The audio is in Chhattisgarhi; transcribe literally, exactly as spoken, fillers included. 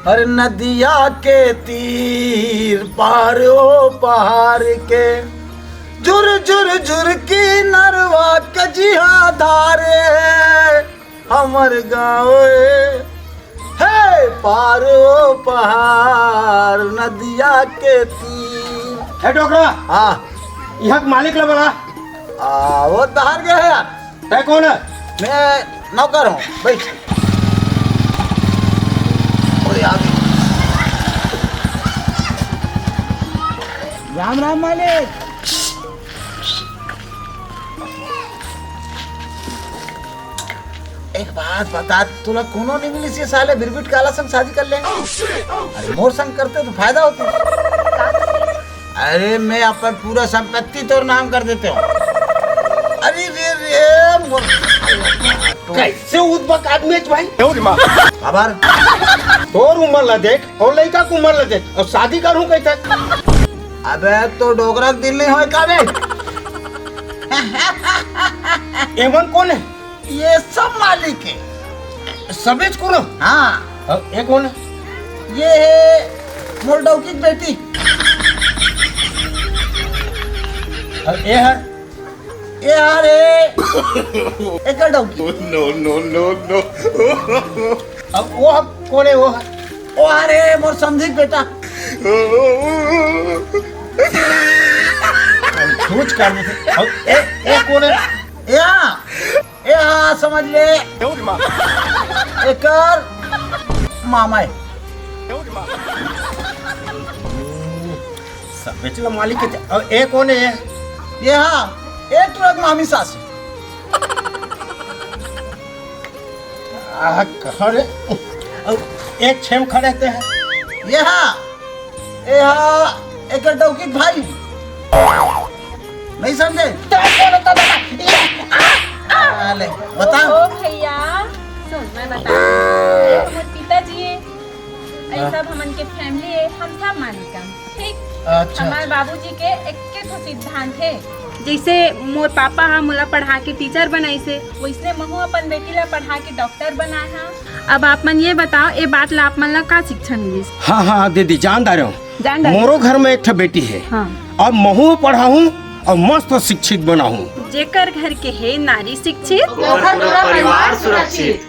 हर नदिया के तीर पार ओ पहाड़ के, झुर झुर झुर की नरवा कजिहा धारे, हमर गाँव हे पार ओ पहाड़ नदिया के तीर। हे डोकरा, हाँ। यहाँ के मालिक ला बला। आ, वो बाहर गया है यार। तै कौन है? मैं नौकर हूँ, बैठ। अरे यार। राम राम मालिक। एक बात बता, तोला कोनो नहीं मिली से साले बिरबिट काला संग शादी कर ले? अरे मोर संग करते तो फायदा होती। अरे मैं अपन पूरा संपत्ति तोर नाम कर देते हूँ। अरे रे रे मोर। कैसे उदबक आदमी है भाई? खबर। तोर उम्र ला देख और लड़का के उम्र ला देख और शादी करूँ कैसे? अबे तो डोकरा के दिल नहीं होय का बे? एमन कौन है? ये सब मालिक है। सबेच कोनो? हाँ। और ये कौन है? ये है मोर डौकी की बेटी। और ये है? ये हर है एकर डौकी। No, no, no, no। अब वो कौन है वो? वो हर है मोर समधी के बेटा। सोच कर देते। अब ए, ए कौन है? या, ए हाँ, समझ ले। एकर मामा है। सब बेचला मालिक के थे। अब ए कौन है? ये हाँ, ए तुरंत मामी सास है। आह, कहाँ रे? अब एक छेम खड़े थे हैं। ये हाँ, ए हा, एकर डौकी के भाई। नहीं समझे? तो बोलो तो दादा, ये, आ, आ। आ, ले, बता। ओ भैया, सुन, मैं बता। ये हमर पिताजी है, ये हाँ। सब हमन के फैमिली है, हम सब मालिक हम, ठीक? अच्छा। हमारे बाबूजी के एक के ठो सिद्धांत है, जैसे मोर पापा हा मोला पढ़ा के टीचर बनाइसे, वैसने महू अपन बेटी ला पढ़ा के डॉक्टर बनाए हा। अब आप मन ये बताओ, ए बात ला आप मन ला का शिक्षा मिलिस? हाँ, हाँ, दीदी, जान डारे हूँ। जान डारे। मोरो घर में एक ठो बेटी है। हाँ। अब महू पढ़ाहूँ और मस्त शिक्षित बनाहूँ। जेकर घर के है नारी शिक्षित, ओकर पूरा परिवार सुरक्षित।